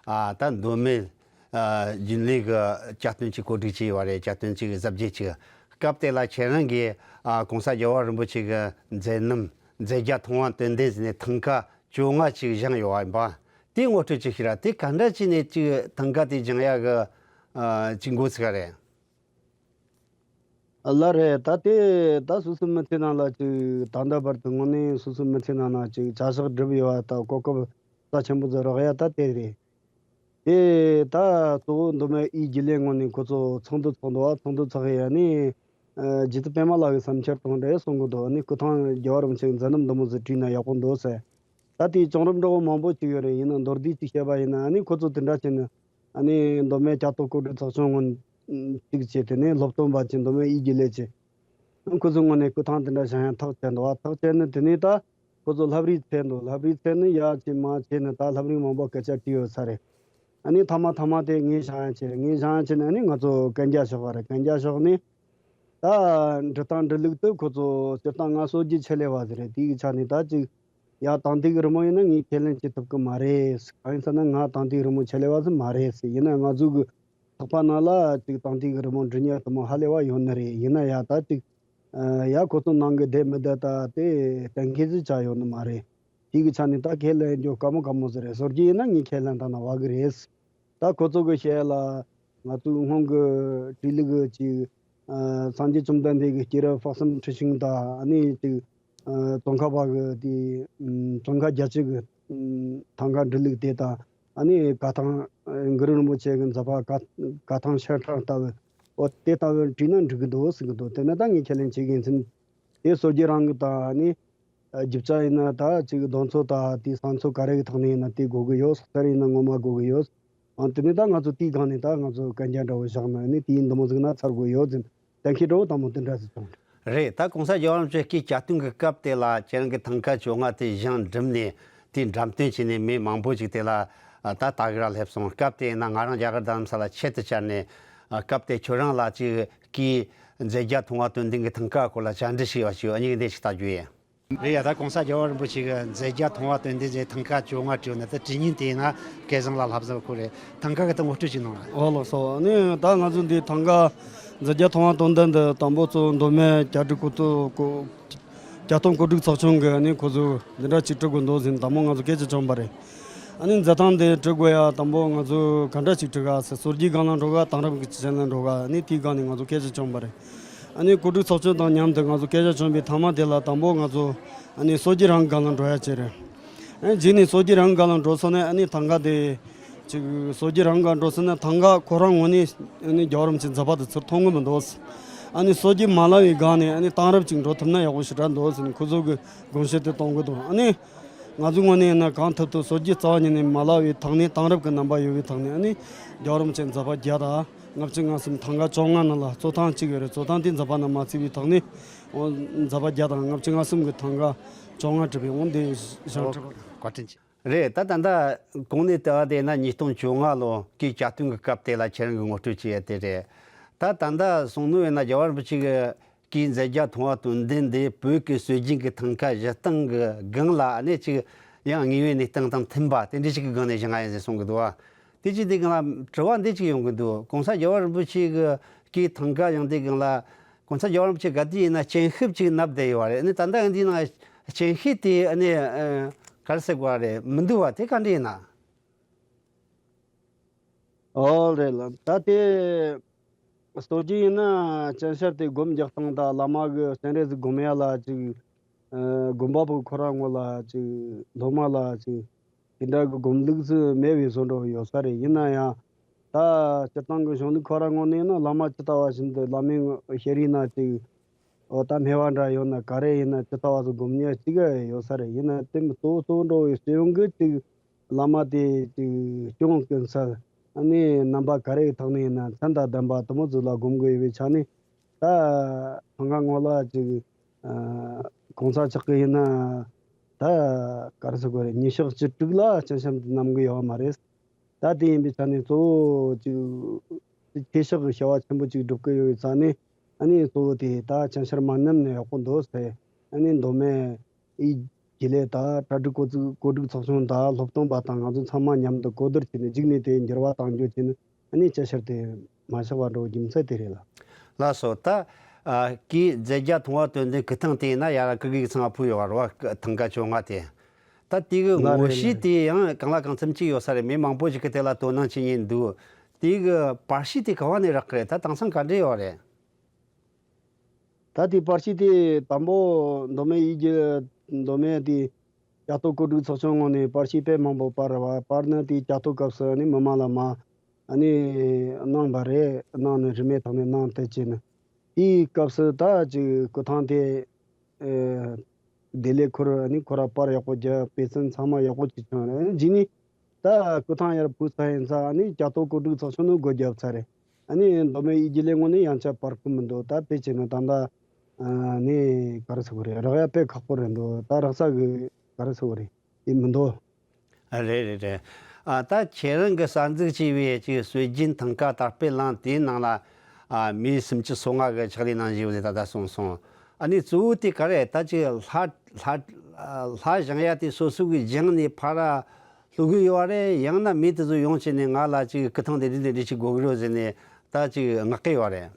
ཨ་ད་མདོ་སྨད་ཨ་རྒྱུན་ལས་ཀྱི་གྱ་སྟོན་ཅིག་གོ་སྒྲིག་བྱས་ཡོད་པ་རེད། གྱ་སྟོན་ཅིག་གཟབ་རྒྱས་ཅིག་སྐབས་དེ་ལ་ཁྱེད་རང་གིས་ཨ་༸གོང་ས་རྒྱལ་བ་རིན་པོ་ཆེ་གི་མཛད་རྣམ་མཛད་རྒྱ་མཐོང་བ་དོན་ལྡན་ཟེར་ནས་ཐང་ཀ་བཅོ་ལྔ་ཅིག་བཞེངས་ཡོད་པ་ཡིན་པ། དེ་ངོ་སྤྲོད་ཅིག་ཞུ་ར། དེ་ག་འདྲ་བྱས་ནས་ཅིག་ཐང་ཀ་དེ་བཞེངས་ཡག་གི་ཨ་ཅིག་འགོ་ཚུགས་པ་རེད། ལ་རེད། ད་དེ་ད་སོ་སོའི་མི་ཚེ་ནང་ལ་ཅིག་ད་ལྟ་བར་དུ་དངོས་གནས་སོ་སོའི་མི་ཚེ་ནང་ན་ཅིག་བྱ་གཞག་སྒྲུབ་ཡོད་པ་དང་གོ་སྐབས་རྩ་ཆེན་པོ་ཟིག་རག་ཡ་ད་དེ་རེད། དེ་ད་གཙོ་བོ་མདོ་སྨད་དབུས་དགེ་ལས་ངོས་ནས་ཁོ་ཚོ་ཚོགས་འདུ་ཚོགས་འདུག་བ། ཚོགས་འདུ་ཚོགས་ཡ་ནི་རྗེ་བཙུན་པད་མ་ལགས་ཀྱི་བསམ་འཆར་དང་འབྲེལ་གསུང་གི་འདུག་ནི་སྐུ་ཐང་རྒྱལ་བ་རིན་པོ་ཆེ་མཛད་རྣམ་འདི་མོ་ཟིག་བྲིས་ན་ཡག་པོ་འདུག་ཟེར། ད་དེའི་བྱུང་རིམ་འདྲ་བོ་མང་པོ་ཅིག་ཡོད་རེད། ཡིན་ན་མདོར་བསྡུས་ཅིག་བཤད་པ་ཡིན་ན་ནི་ཁོ་ཚོ་དེ་འདྲ་བྱས་ནས། ཨ་ནི་མདོ་སྨད་བྱ་དོ་གོ་སྒྲིག་ཚོགས་ཆུང་ངོས་གཅིག་བྱས། དེ་ནས་སློབ་སྟོན་པ་ཆེན་མདོ་སྨད་དབུས་དགེ་ལས་ཀྱི་ཁོ་ཚོའི་ངོས་ནས་སྐུ་ཐང་དེ་འདྲ་བཞེངས་ཡ་ཐག་བཅད་འདུག་བ། ཐག་བཅད་ནས་དེ་ནས་ད་ཁོ་ཚོ་ལྷ་བྲིས་འཚོལ་འདུག་ལྷ་བྲིས་འཚོལ་ནས་ཡར་བྱས་མར་བྱས་ནས་ད་ལྷ་བྲིས་མང་པོ་སྐད་ཆ་དྲིས་ཡོད་ས་རེད། ཨ་ནི་མཐའ་མ་མཐའ་མ་དེ་ངས་བཞེངས་ཡ་བྱས། ངས་བཞེངས་ཡ་བྱས་ནས་ཨ་ནི་ང་ཚོ་གན་རྒྱ་ཕྱོགས་པ་རེད། གན་རྒྱ་ཕྱོགས་ནས་ད་འབྲི་སྟངས་འབྲི་ལུགས་དེ་ཁོ་ཚོ་སྤྱིར་བཏང་ང་སྲོལ་རྒྱུན་ཆེད་ལས་པ་ཟིག་རེད། དེའི་ཆ་ནས་ད་ཅིག་ཡ་དང་ཐོག་གི་རི་མོ་ཡིན་ན་ངས་ཁས་ལེན་བྱེད་ཐུབ་ཀྱི་མ་རེད། གང་ཡིན་ཟེར་ན་ང་དང་ཐོག་གི་རི་མོ་ཆེད་ལས་པ་ཟིག་མ་རེད་ཟེར། ཡིན་ན་ང་ཚོ་གི་ཚོགས་པ་ནང་ལ་ཅིག་དང་ཐོག་གི་རི་མོ་འབྲི་མཁན་དེ་མོ་ཧ་ལས་པ་ཡོད་ནི་རེད། ཡིན་ན་ཡ་ད་ཅིག་ཡ་ཁོ་ཚོ་ནང་གི་བསྡད་མི་བསྡད་ད་དེ་གཏན་འཁེལ་ཟིག་ཆགས་ཡོད་ནི་མ་རེད། དེ་གི་ཆ་ནས་ད་ཁས་ལེན་རྒྱུ་དཀའ་མོ་དཀའ་མོ་ཟིག་རེད། སྲོལ་རྒྱུན་ཡིན་ན་ངས་ཁས་ལེན་བཏང་ན་བ་གི་རེད། ད་ཁོ་ཚོ་གི་བཤད་ལ་ང་ཚོའི་སྔོན་གི་བྲིས་ལུགས་ཀྱི་ཅིག་སངས་རྒྱས་བཅོམ་ལྡན་འདས་ཀྱི་སྐྱེས་རབས་དཔག་བསམ་འཁྲི་ཤིང་དང་ཨ་ནི་ཅིག་ཙོང་ཁ་པ་གི་དེ་ཙོང་ཁ་རྒྱལ་སྤྱི་གི་ཐང་ག་འབྲི་ལུགས་དེ་དང་། ཨ་ནི་ག་ཐང་གུ་རུ་རིན་པོ་ཆེ་གི་མཛད་པ་ག་ག་ཐང་ཤར་ཕྲེང་ལྟ་བུ། འོ་དེ་ལྟ་བུ་བྲིས་ན་འགྲིག་གི་འདུག་ཟེར་གི་འདུག་དེ་ནི་ད་ངས་ཁས་ལེན་བྱེད་དགོས་ཡིན་ཟིན། དེ་སྲོལ་རྒྱུན་རང་གི་དང་ཨ་ནི་རྒྱུ་ཆ་ཡིན་ན་ད་ཅིག་རྡོ་མཚོ་དང་དེ་ས་མཚོ་ག་རེ་གི་ཐོག་ནས་ཡིན་ན་དེ་དགོས་གི་ཡོད། གསེར་ཡིན་ན་ངོ་མ་དགོས་གི་ཡོད། ཨང་དེ་ནས་ད་ང་ཚོ་དེའི་སྒང་ནས་ད་ང་ཚོ་གན་རྒྱ་འདྲ་བོ་བཞག་ན་ནི་དེའི་འདི་མོ་ཟིག་ན་ཚར་དགོས་ཡོད་ཟིན། གཏན་འཁེལ་འདྲ་བོ་དང་མོ་དེ་འདྲ་ཟིག་བྱུང་། རེད། ད་གོང་ས་རྒྱལ་བ་རིན་པོ་ཆེ་སྐུའི་གྱ་སྟོན་གྱི་སྐབས་དེ་ལ་ཁྱེད་རང་གི་ཐང་ག་བཅོ་ལྔ་དེ་བཞེངས་འགྲུབ་ནས་དེའི་འགྲེམས་སྟོན་བྱས་ནས་མི་མང་པོ་ཅིག་དེ་ལ་ད་ལྟ་གི་ར་སླེབས་སོང་། སྐབས་དེ་ཡིན་ན་ང་རང་རྒྱ་གར་རྡ་རམ་ས་ལ་ཆེད་དུ་བཅར་ནས་སྐབས་དེ་ཁྱོད་རང་ལ་ཅིག་སྐུའི་མཛད་རྒྱ་མཐོང་བ་དོན་ལྡན་གྱི་ཐང་ག་སྐོར་ལ་བཅར་འདྲི་ཞུས་པ་ཞུ། ཨ་ནི་འདི་ཞིག་ལྟ་རྒྱུ་ཡིན། རེད་ཡ། ད་གོང་ས་རྒྱལ་བ་རིན་པོ་ཆེ་གི་མཛད་རྒྱ་མཐོང་བ་དོན་ལྡན་ཟེར་ཐང་ག་བཅོ་ལྔ་བྲིས་ཡོད་ནི་ད་བྲིས་ཉིན་དེ་ཡིན་ན་སྐལ་བཟང་ལ་ལྷ་བཟང་ཁོ་རེད། ཐང་ག་གི་ད་ངོ་སྤྲོད་ཅིག་གནང་ར། ཨོ་ལགས་སོ། ཨ་ནི་ད་ང་ཚོ་འདི་ཐང་ག་མཛད་རྒྱ་མཐོང་བ་དོན་ལྡན་འདི་དང་པོ་ཚོ་མདོ་སྨད་བྱ་སྒྲིག་གོ་ཚོ་གོ་གྱ་སྟོན་གོ་སྒྲིག་ཚོགས་ཆུང་གི་ཨ་ནི་ཁོ་ཚོ་འདི་འདྲ་ཅིག་བྲི་དགོས་འདུག་ཟེར་དང་པོ་ང་ཚོ་སྐད་ཆ་བྱུང་བ་རེད། ཨ་ནི་མཛད་ཐང་འདི་བྲི་དགོས་ཡ་དང་པོ་ང་ཚོ་ག་འདྲ་ཅིག་བྲི་ག་ཟེར། སྲོལ་རྒྱུན་སྒང་ལ་འགྲོ་ག་དེང་རབས་ཀྱི་ཅན་ལ་འགྲོ་ག་ཨ་ནི་དེའི་སྒང་ནས་ང་ཚོ་སྐད་ཆ་བྱུང་བ་རེད། ཨ་ནི་གོ་སྒྲིག་ཚོགས་ཆུང་དང་མཉམ་དུ་ང་ཚོ་སྐད་ཆ་བྱུང་བའི་ཐ་མ་དེ་ལ་དང་པོ་ང་ཚོ་ཨ་ནི་སྲོལ་རྒྱུན་རང་སྒང་ལ་འགྲོ་ཡ་བྱས་རེད། ཨ་ནི་རྗེས་ནས་སྲོལ་རྒྱུན་རང་སྒང་ལ་འགྲོ་སོང་ནས་ཨ་ནི་ཐང་ག་དེ་ཅིག་སྲོལ་རྒྱུན་རང་སྒང་འགྲོ་སོང་ན་ཐང་ག་ཁོ་རང་ངོས་ནས་ཨ་ནི་རྒྱལ་བ་རིན་པོ་ཆེའི་མཛད་པ་དེ་ཚུར་མཐོང་གི་མི་འདུག་ཨ་ནི་སྲོལ་རྒྱུན་མ་བརླག་པའི་སྒང་ནས་ཨ་ནི་དེང་རབས་ཅིག་འགྲོ་ཐུབ་ན་ཡག་པོ་ཞེ་དྲག་འདུག་ཟེར་ནས་ཁོ་ཚོ་གི་དགོངས་བཞེད་དེ་གཏོང་གི་འདུག་ཨ་ནི་ང་ཚོའི་ངོས་ནས་ཡིན་ན་གང་ཐུབ་ཐུབ་སྲོལ་རྒྱུན་རྩ་བ་ཉིད་ནས་མ་བརླག་པའི་ཐོག་ནས་དེང་རབས་ཀྱི་རྣམ་པ་ཡོད་པའི་ཐོག་ནས་ཨ་ནི་རྒྱལ་བ་རིན་པོ་ཆེའི་མཛད་པ་བརྒྱ་དང་ལྔ་བཅུ་ང་གསུམ་ཐང་ག་བཅོ་ལྔ་ནང་ལ་རྩོད་ཐང་གཅིག་ཡོད་རེད། རྩོད་ཐང་དེ་མཛད་པ་ནང་མ་ཚུད་པའི་ཐོག་ནས་འོ་མཛད་པ་བརྒྱ་དང་ལྔ་བཅུ་ང་གསུམ་གྱི་ཐང་ག་བཅོ་ལྔ་བྲིས་པའི་འོ་འདི་བཞེངས་གྲུབ། བཀའ་དྲིན་ཆེ། རེད། ད་ད་ལྟ་གོང་ནས་བལྟས་པ་དེ་ན་ཉིས་སྟོང་བཅོ་ལྔ་ལོ་སྐུའི་གྱ་སྟོན་གྱི་སྐབས་དེ་ལ་ཁྱེད་རང་གིས་ངོ་སྤྲོད་བྱས་ཡ་དེ་རེད། ད་ད་ལྟ་གསུང་ནོར་ཡོད་ན་རྒྱལ་བ་རིན་པོ་ཆེ་གི་སྐུའི་མཛད་རྒྱ་མཐོང་བ་དོན་ལྡན་འདི་བོད་ཀྱི་སྲོལ་རྒྱུན་གྱི་ཐང་ག་བཞེངས་སྟངས་ཀྱི་སྒང་ལ་ཨ་ནི་ཅིག་ཡང་དངོས་ཡོད་གནས་སྟངས་དང་མཐུན་པ་དེ་འདྲ་ཞིག་གི་སྒང་ནས་བཞེངས་ཡ་ཡིན་ཟེར་གསུང་གི་འདུག་བ། དེ་ཅིག་དེ་སྒང་ལ་དྲི་བ་འདི་ཅིག་ཡོང་གི་འདུག་གོང་ས་རྒྱལ་བ་རིན་པོ་ཆེ་གི་སྐུའི་ཐང་ག་ཡང་དེ་སྒང་ལ་གོང་ས་རྒྱལ་བ་རིན་པོ་ཆེ་ག་དུས་ཡིན་ན་སྤྱན་ཤུབས་ཅིག་མནབས་བསྡད་ཡོད་བ་རེད། ཨ་ནི་ད་ལྟ་ཡང་འདི་ནང་སྤྱན་ཤུབས་དེ་ཨ་ནི་ཨ་ག་རེ་ཟེར་དགོས་རེད། མི་འདུག་བ། དེ་ག་འདྲ་ཡིན་ན། ཨོ་རེད་ལ། ད་དེ་སྲོལ་རྒྱུན་ཡིན་ན་སྤྱན་ཤུབས་དེ་སྒོམ་རྒྱག་སྟངས་དང་བླ་མ་གི་སྤྱན་རས་གཟིགས་སྒོམ་ཡ་ལ་ཅིག་ཨ་སྒོམ་པ་པོ་ཁོ་རང་ངོ་ལ་ཅིག་སློབ་མ་ལ་ཅིག་དེ་འདྲ་གི་སྒོམ་ལུགས་སུ་མེད་པའི་བཟོ་འདྲ་ཡོད་ས་རེད། ཡིན་ན་ཡང་ད་སྤྱིར་བཏང་གི་གཞུང་ལུགས་ཁོ་རང་ངོས་ནས་ཡིན་ན་བླ་མ་ཇི་ལྟ་བ་བཞིན་དུ་བླ་མའི་ཤེས་རིག་ན་ཅིག་འོ་ད་སྨེ་བ་འདྲ་ཡོད་ན་ག་རེ་ཡིན་ན་ཇི་ལྟ་བ་ཟིག་སྒོམ་ཉེས་ཅིག་ཡོད་ས་རེད། ཡིན་ན་དེ་མི་གཙོ་བོ་གཙོ་བོ་འདྲ་བའི་སྤྱི་ཡོངས་ཀྱི་ཅིག་བླ་མ་དེ་ཅིག་སྐྱོང་ཀུན་གསལ་ཨ་ནི་རྣམ་པ་ག་རེ་གི་ཐོག་ནས་ཡིན་ན་མཚན་དང་ལྡན་པ་དེ་མོ་ཟིག་ལ་སྒོམ་དགོས་ཡོད་པའི་ཆ་ནས། ད་ཐང་ག་ངོ་ལ་ཅིག་ཨ་གོང་ས་མཆོག་གི་ཡིན་ན་ད་ག་རེ་ཟེར་དགོས་རེད། ཉིན་ཞག་བཅུ་དྲུག་ལ་སྤྱན་ཤམ་དུ་བསྣམས་གི་ཡོད་མ་རེད། ད་དེ་ཡིན་པའི་ཆ་ནས་གཙོ་བོ་ཅིག་ཆོས་ཕྱོགས་ཀྱི་བྱ་བ་ཆེན་པོ་ཅིག་སྒྲུབ་གི་ཡོད་པའི་ཆ་ནས་ཨ་ནི་གཙོ་བོ་དེ་ད་སྤྱན་ཤམ་མ་བསྣམས་ན་ཡག་པོ་འདུག་ཟེར། ཨ་ནི་མདོ་སྨད་ཨི་དགེ་ལས་དང་གྲ་སྒྲིག་གོ་ཚུགས་གོ་སྒྲིག་ཚོགས་ཆུང་དང་སློབ་སྟོན་པ་དང་ང་ཚོ་ཚང་མ་མཉམ་དུ་གོ་བསྡུར་བྱས་ནས་གཅིག་ནས་དེ་འགྱུར་བ་གཏང་རྒྱུ་བྱས་ནས་ཨ་ནི་སྤྱན་ཤམ་དེ་མ་བཞག་པ་འགྲོ་རྒྱུ་མཚན་དེ་རེད་ལ། ལགས་སོ། ད་ཨ་སྐུའི་མཛད་རྒྱ་མཐོང་བ་དོན་ལྡན་སྐུ་ཐང་དེ་ཡིན་ན་ཡར་སྐུ་སྒེར་ཚང་ཕུལ་ཡོད་རེད་བ། ཐང་ག་བཅོ་ལྔ་དེ། ད་དེ་གི་ལ་ངོ་རེད་ལ་ཤེས་རེད། དེ་ཡང་གང་ལ་གང་འཚམ་ཅིག་ཡོད་ས་རེད། མི་མང་པོ་ཞིག་གིས་དེ་ལ་དོ་སྣང་བྱེད་མཁན་འདུག་དེ་གི་པར་ཤིས་དེ་ག་བ་ནས་རག་གི་རེད། ད་དེང་སང་ག་འདྲ་ཡོད་རེད། ད་དེ་པར་ཤིང་དེ་དང་པོ་མདོ་སྨད་ཡིད་བརྒྱུད་མདོ་སྨད་དེ་རྒྱ་ཐོ་ཀོ་སྒྲིག་ཚོགས་ཆུང་ངོས་ནས་པར་ཤིང་དཔེ་མང་པོ་པར་བ་པར་ནི་དེ་རྒྱ་ཐོ་སྐབས་སུ་ནི་མི་མང་ལ་མ་ཨ་ནི་གནང་བ་རེད། གནང་ནི་རིན་མེད་ཐོག་ནས་གནང་དེ་བྱས་ནི་དེའི་སྐབས་སུ་ད་ཅིག་སྐུ་ཐང་དེ་ཨེ་དེ་ལས་ཁོ་ར་ཨ་ནི་ཁོ་ར་པར་ཡག་པོ་རྒྱབ་དཔེ་མཚོན་ཚང་མ་ཡག་པོ་ཅིག་བྱུང་རེད། རྗེས་ནས་ད་སྐུ་ཐང་ཡར་བུད་ཚར་ཡིན་ཙང་ཨ་ནི་རྒྱ་ཐོ་ཀོ་སྒྲིག་ཚོགས་ཆུང་ནི་སྒོ་བརྒྱབ་ཚར་རེད། ཨ་ནི་མདོ་སྨད་ཡིད་བརྒྱུད་ལས་ངོས་ནས་ཡང་བསྐྱར་པར་སྐུ་མི་འདུག་ད་དཔེ་བྱས་ན་ད་ལྟ་ཨ་ནི་ག་རེ་ཟེར་དགོས་རེད། རག་ཡ་དཔེ་ཁག་པོ་རེད་འདུག་ད་རག་ས་གི་ག་རེ་ཟེར་དགོས་རེད། དེ་མི་འདུག་རེད་རེད་རེད། ཨ་ད་ཁྱེད་རང་གི་གསར་འཛུགས་བྱས་པའི་ཅིག་སྲོལ་རྒྱུན་ཐང་ཀ་དར་སྤེལ་གླིང་དེའི་ནང་ལ་ཨ་མི་སུམ་ཅུ་སོ་ལྔ་གི་ཕྱག་ལས་གནང་བཞིན་ཡོད་ཟེར་ད་ལྟ་གསུངས་སོང་། ཨ་ནི་གཙོ་བོ་དེ་ག་རེད། ད་ཅིག་ལྷ་ལྷ་ལྷ་བཞེངས་ཡ་དེ་སོ་སོ་གི་བཞེངས་ནས་ཕར་སློག་གི་ཡོད་རེད། ཡང་ན་མི་དེ་ཚོ་ཡོང་བྱས་ནས་ང་ལ་ཅིག་སྐུ་ཐང་དེ་འདྲ་དེ་འདྲ་ཅིག་དགོས་ཀྱི་རེད་ཟེར་ནས་ད་ཅིག་མངགས་ཀྱི་ཡོད་རེད།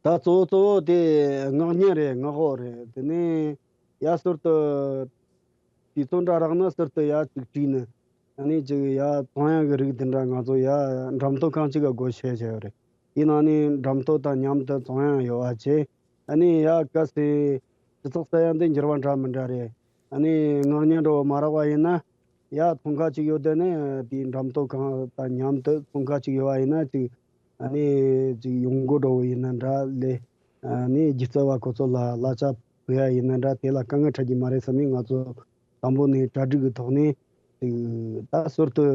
ད་གཙོ་བོ་གཙོ་བོ་དེ་མངགས་མཁན་རེད། མངགས་འོག་རེད། དེ་ནས་ཡ་ཟུར་དུ་དུས་ཚོད་འདྲ་རག་ན་ཟུར་དུ་ཡ་ཅིག་བྲིས་ནས་ཨ་ནི་ཅིག་ཡ་ཚོང་ཡང་གི་རིགས་དེ་འདྲ་ང་ཚོ་ཡ་འགྲམ་ཐོ་ཁང་གཅིག་ག་སྒོ་ཕྱེ་བྱས་ཡོད་རེད། ཡིན་ནའང་ནི་འགྲམ་ཐོ་དང་མཉམ་དུ་ཚོང་ཡང་ཡོད་པ་བྱས། ཨ་ནི་ཡ་གལ་སྲིད་སྤྱི་ཚོགས་ས་ཡ་འདི་འགྱུར་བ་འདྲ་མི་འདྲ་རེད། ཨ་ནི་མངགས་མཁན་འདྲ་བོ་མ་རག་པ་ཡིན་ན་ཡ་ཚོང་ཁང་གཅིག་ཡོད་དེ་ནི་དེའི་འགྲམ་ཐོ་ཁང་དང་མཉམ་དུ་ཚོང་ཁང་གཅིག་ཡོད་པ་ཡིན་ན་ཅིག་ཨ་ནི་ཅིག་ཡོང་སྒོ་འདྲ་བོ་ཡིན་ན་འདྲ་ལས། ཨ་ནི་སྒྱུ་རྩལ་བ་ཁོ་ཚོ་ལ་གླ་ཆ་ཕུལ་ཡ་ཡིན་ན་འདྲ་དེ་ལ་དཀའ་ངལ་འཕྲད་ཀྱི་མ་རེད་བསམ་ནས་ང་ཚོ་དང་པོ་ནས་གྲ་སྒྲིག་གི་ཐོག་ནས་ཅིག་ད་ཟུར་དུ་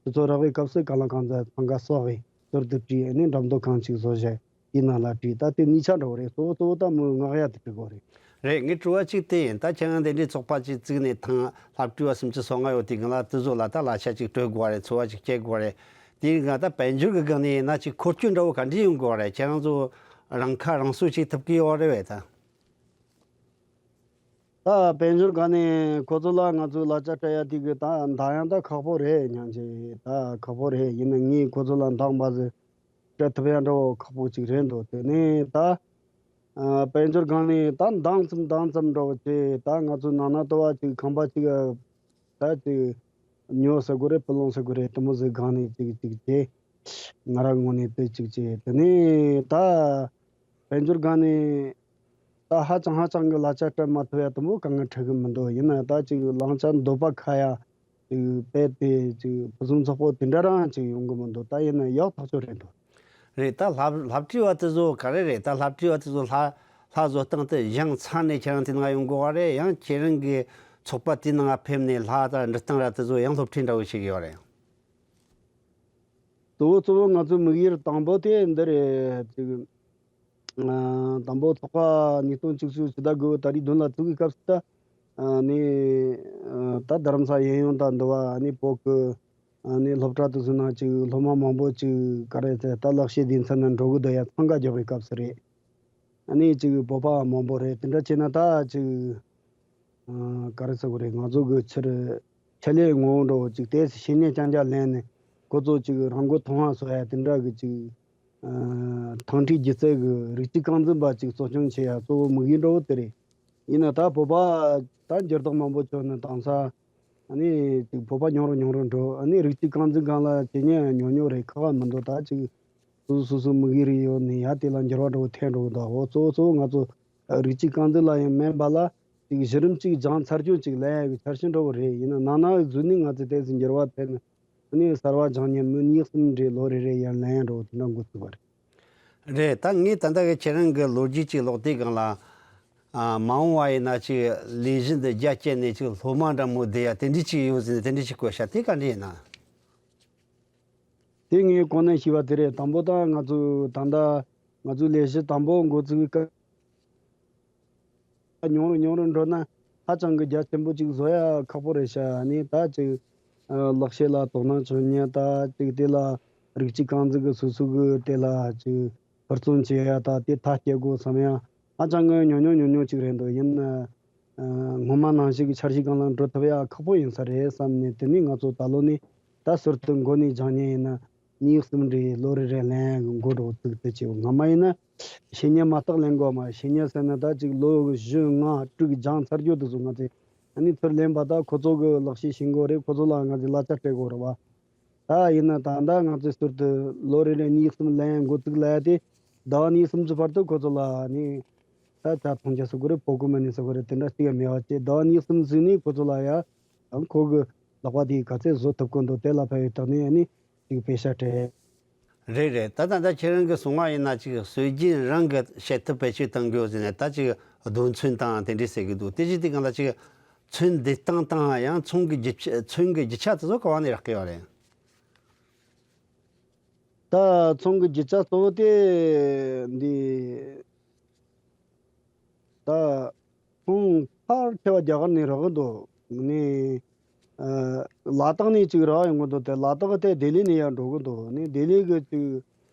དུས་ཚོད་རག་པའི་སྐབས་སུ་གང་ལ་གང་འཚམ་འཚང་ཁ་གསོག་གིས་ཟུར་དུ་བྲིས། ཨ་ནི་འགྲམ་ཐོ་ཁང་ཅིག་བཟོ་བྱས་དེའི་ནང་ལ་བྲིས། ད་དེ་གཉིས་ཆ་འདྲ་བོ་རེད། གཙོ་བོ་གཙོ་བོ་ད་མོའི་མངགས་ཡ་དེ་བྲིས་དགོས་རེད། རེད། ངའི་དྲི་བ་གཅིག་དེ་ཡིན། ད་ཁྱེད་རང་དེ་འདྲའི་ཚོགས་པ་ཅིག་བཙུགས་ནས་ཐང་ལྷ་བྲིས་པ་སུམ་ཅུ་སོ་ལྔ་ཡོད་དེ་གང་ལ་དེ་ཚོ་ལ་ད་གླ་ཆ་ཅིག་སྤྲོད་དགོས་རེད། འཚོ་བ་ཅིག་སྐྱེལ་དགོས་རེད། དེའི་སྒང་ད་དཔལ་འབྱོར་གྱི་སྒང་ནས་ཡིན་ན་ཅིག་འཁོར་སྐྱོད་འདྲ་བོ་ག་འདྲ་ཡོང་དགོས་རེད། ཁྱེད་རང་ཚོ་རང་ཁ་རང་གསོ་བྱེད་ཐུབ་ཀྱི་ཡོད་རེད་བས་ད། ད་དཔལ་འབྱོར་སྒང་ནས་ཁོ་ཚོ་ལ་ང་ཚོས་གླ་ཆ་སྤྲད་ཡ་དེ་གི་ད་ད་ཡང་ད་ཁག་པོ་རེད། སྙམ་གྱི་ད་ཁག་པོ་རེད། ཡིན་ན་ངས་ཁོ་ཚོ་ལ་འདང་བ་ཟིག་སྤྲད་ཐུབ་ཡ་འདྲ་བོ་ཁག་པོ་ཅིག་རེད་འདུག་དེ་ནས་ད་ཨ་དཔལ་འབྱོར་སྒང་ནས་ད་འདང་ཙམ་འདང་ཙམ་འདྲ་བོ་བྱས། ད་ང་ཚོ་ནང་ན་ལྟ་བ་ཅིག་ཁང་པ་ཅིག་ད་ཅིག་ཉོ་ཟེར་དགོས་རེད། སྤུ་ལོང་ཟེར་དགོས་རེད། དེ་མོ་ཟིག་སྒང་ནས་ཅིག་ཅིག་བྱས། ང་རང་ངོས་ནས་དེ་ཅིག་བྱས། དེ་ནས་ད་དཔལ་འབྱོར་སྒང་ནས་ད་ཧ་ཅང་ཧ་ཅང་གི་གླ་ཆ་སྤྲད་མ་ཐུབ་ཡ་དེ་མོ་དཀའ་ངལ་འཕྲད་གི་མི་འདུག་ཡིན་ན་ད་ཅིག་བླང་བྱ་འདོད་པ་ཁ་ཡ་ཅིག་དཔེ་དེ་ཅིག་ཕུན་སུམ་ཚོགས་པོ་དེ་འདྲ་རང་ཅིག་ཡོང་གི་མི་འདུག་ད་ཡིན་ན་ཡག་ཐག་ཆོད་རེད་འདུག་རེད། ད་ལྷ་ལྷ་བྲིས་པ་དེ་ཚོ་ག་རེ་རེད། ད་ལྷ་བྲིས་པ་དེ་ཚོ་ལྷ་ལྷ་བཟོ་སྟངས་དེ་སྦྱངས་ཚར་ནས་ཁྱེད་རང་དེ་ནང་ཡོང་དགོས་པ་རེད། ཡང་ཁྱེད་རང་གི་ཚོགས་པ་དེའི་ནང་ཕེབས་ནས་ལྷ་དང་འབྲི་སྟངས་ར་དེ་ཚོ་ཡང་སློབ་ཁྲིད་འདྲ་བོ་བྱེད་ཀྱི་ཡོད་རེད། གཙོ་བོ་གཙོ་བོ་ང་ཚོའི་དམིགས་ཡུལ་དང་པོ་དེ་འདི་རེད། ཅིག་ཨ་དང་པོ་ཚོགས་པ་ཉིས་སྟོང་བཅུ་གཅིག་ཕྱི་ཟླ་དགུ་པའི་ཏ་རིག་བདུན་ལ་བཙུགས་པའི་སྐབས་སུ་ད་ཨ་ནི་ཨ་ད་རྡ་རམ་ས་གཡས་གཡོན་དང་འདི་བ་ཨ་ནི་བོད་ཀྱི་ཨ་ནི་སློབ་གྲྭ་དེ་ཚོ་ནང་ཅིག་སློབ་མ་མང་པོ་ཅིག་ག་རེ་ཟེར་ད་ལག་ཤེས་སྡེ་ཚན་ནང་འགྲོ་གི་འདུག་ཡ་འཚང་ཁ་རྒྱག་པའི་སྐབས་སུ་རེད། ཨ་ནི་ཅིག་བོད་པ་མང་པོ་རེད། དེ་འདྲ་བྱས་ན་ད་ཅིག་ཨ་ག་རེ་ཟེར་དགོས་རེད། ང་ཚོ་གི་ཕྱིར་ཆེད་ལས་ངོ་བོ་འདྲ་བོ་ཅིག་དེ་ཤེས་ཉེན་རྐྱང་རྐྱང་ལེན་ནས་ཁོ་ཚོ་ཅིག་རང་མགོ་ཐོན་པ་བཟོ་ཡ་དེ་འདྲ་གི་ཅིག་ཨ་ཐང་ཁྲིད་སྒྱུ་རྩལ་གི་རིགས་གཅིག་རྐང་འཛིན་པ་ཅིག་གསོ་སྐྱོང་བྱེད་ཡ་གཙོ་བོ་དམིགས་ཡུལ་འདྲ་བོ་དེ་རེད། ཡིན་ན་ད་བོད་པ་ད་འགྱུར་ལྡོག་མང་པོ་བྱུང་ནས་དེང་སང་ཨ་ནི་ཅིག་བོད་པ་ཉུང་རུ་ཉུང་རུ་འགྲོ། ཨ་ནི་རིགས་གཅིག་རྐང་འཛིན་སྒང་ལ་བྱེད་ཉེན་ཉུང་ཉུང་རེད། ཁག་པ་མི་འདུག་ད་ཅིག་སོ་སོ་སོ་སོའི་དམིགས་ཡུལ་རེ་ཡོད་ནས་ཡ་དེ་ལ་འགྱུར་བ་འགྲོ་ཐེངས་འགྲོ་གི་འདུག་འོ་གཙོ་བོ་གཙོ་བོ་ང་ཚོ་རིགས་གཅིག་རྐང་འཛིན་ལ་ཡང་མིན་པ་ལ་ཅིག་གཞི་རིམ་གཅིག་སྦྱངས་ཚར་རྒྱུ་ཅིག་ལེན་ཡ་གི་འཆར་གཞི་འདྲ་བོ་རེད། ཡིན་ན་ནང་ན་གཟུགས་ནས་ང་ཚོས་དེ་ཚོ་འགྱུར་བ་ཐེབས་ནས་ཨ་ནི་གསར་བ་སྦྱང་ཉན་མི་གཉིས་གསུམ་རེ་ལོ་རེ་རེ་ཡར་ལེན་ཡ་འདྲ་བོ་དེ་འདྲ་འགོ་བཙུགས་པ་རེད། རེད། ད་ངས་ད་ལྟ་གི་ཁྱེད་རང་གི་ལོ་རྒྱུས་ཅིག་ཀློག་དུས་སྒང་ལ་ཨ་མ་འོངས་པ་ཡིན་ན་ཅིག་ལས་གཞི་འདི་རྒྱ་བསྐྱེད་ནས་ཅིག་སློབ་མ་འདྲ་མོ་བསྡུ་ཡ་དེ་འདྲ་ཅིག་ཡོད་ཟེར་ནས་དེ་འདྲ་ཅིག་བཀོད་ཤག་དེ་ག་འདྲ་ཡིན་ན། དེ་ངས་གོང་ནས་ཞུས་པ་དེ་རེད། དང་པོ་ད་ང་ཚོ་ད་ལྟ་ང་ཚོའི་ལས་གཞི་དང་པོ་འགོ་བཙུགས་པའི་སྐབས་ཉུང་རུ་ཉུང་རུ་འགྲོ་ན་ཧ་ཅང་གི་རྒྱ་ཆེན་པོ་ཅིག་བཟོ་ཡ་ཁག་པོ་རེད་ཤག་ཨ་ནི་ད་ཅིག་ཨ་ལག་ཤེས་ལ་དོ་སྣང་བྱེད་མཁན་ད་ཅིག་དེ་ལ་རིགས་གཅིག་རྐང་འཛིན་གྱི་སོ་སོ་གི་དེ་ལ་ཅིག་ཧུར་བརྩོན་བྱེད་ཡ་ད་དེ་ཐག་བཅད་དགོས་བསམ་ཡ་ཧ་ཅང་གི་ཉུང་ཉུང་ཉུང་ཉུང་ཅིག་རེད་འདུག་ཡིན་ན་ཨ་སྔོན་མ་ནང་བཞིན་གྱི་འཆར་གཞི་སྒང་ལ་འགྲོ་ཐུབ་ཡ་ཁག་པོ་ཡིན་ས་རེད་བསམ་ནས། དེ་ནས་ང་ཚོ་ད་ལོ་ནས་ད་ཟུར་དུ་འགོ་ནས་སྦྱང་མཁན་ཡིན་ན། གཉིས་གསུམ་རེ་ལོ་རེ་རེ་ལེན་ཡ་གི་འགོ་འགྲོ་བཙུགས་ཏེ་བྱེད། སྔ་མ་ཡིན་ན་བཤེས་གཉེན་མ་བརྟག་ལེན་དགོས་མ། བཤེས་གཉེན་ཟེར་ན་ད་ཅིག་ལོ་བཞི་ལྔ་དྲུག་སྦྱངས་ཚར་རྒྱུ་དེ་ཚོ་ང་ཚོས་ཨ་ནི་ཚུར་ལེན་པ་ད་ཁོ་ཚོ་གི་ལག་ཤེས་ཤེས་དགོས་རེད། ཁོ་ཚོ་ལ་ང་ཚོས་གླ་ཆ་སྤྲད་དགོས་རེད་བ། ད་ཡིན་ན་ད་ལྟ་ང་ཚོས་ཟུར་དུ་ལོ་རེ་རེ་གཉིས་གསུམ་ལེན་ཡ་འགོ་བཙུགས་ལ་ཡ་དེ་ ཟླ་བ་གཉིས་གསུམ་གྱི་བར་དུ་ཁོ་ཚོ་ལ་ནི་ད་ཇ་འཐུང་ཆ་ཟེར་དགོས་རེད། ཕོར་གུ་མ་ནི་ཟེར་དགོས་རེད། དེ་འདྲ་གཅིག་ཡང་མེད་པ་བྱས། ཟླ་བ་གཉིས་གསུམ་ཟིན་ནས་ཁོ་ཚོ་ལ་ཡ་ཡང་ཁོ་གི་ལག་པ་དེ་ག་ཚད་བཟོ་ཐུབ་ཀྱི་འདུག་དེ་ལ་ཕན་ཡོད་རྟགས་ནས་ནི་ཅིག་པེ་ཤ་སྤྲད། རེད་རེད། ད་ད་ད་ཁྱེད་རང་གི་གསུང་བ་ཡིན་ན་ཅིག་སྲོལ་རྒྱུན་རང་གི་བྱེད་ཐབས་བེད་སྤྱོད་གཏང་དགོས་ཟེར་ནས་ད་ཅིག་རྡོ་ཚོན་དང་དེ་འདྲས་ཟེར་གི་འདུག་དེ་བཞིན་དེ་གང་ལ་ཅིག་ཚོན་འདེབས་སྟངས་དང་ཡང་ཚོན་གྱི་རྒྱུ་ཆ་ཚོན་གྱི་རྒྱུ་ཆ་དེ་ཚོ་ག་བ་ནས་རག་གི་ཡོད་རེད། ད་ཚོན་གྱི་རྒྱུ་ཆ་གཙོ་བོ་དེ་འདི་ད་ཚོན་ཕལ་ཆེ་བ་རྒྱ་གར་ནས་རག་གི་འདུག་ནི་ཨ་ལ་དྭགས་ནས་ཅིག་རག་ཡོང་གི་འདུག་དེ་ལ་དྭགས་དེ་ལྡི་ལི་ནས་ཡར་འགྲོ་གི་འདུག་ནི་ལྡི་ལི་གི་ཅིག་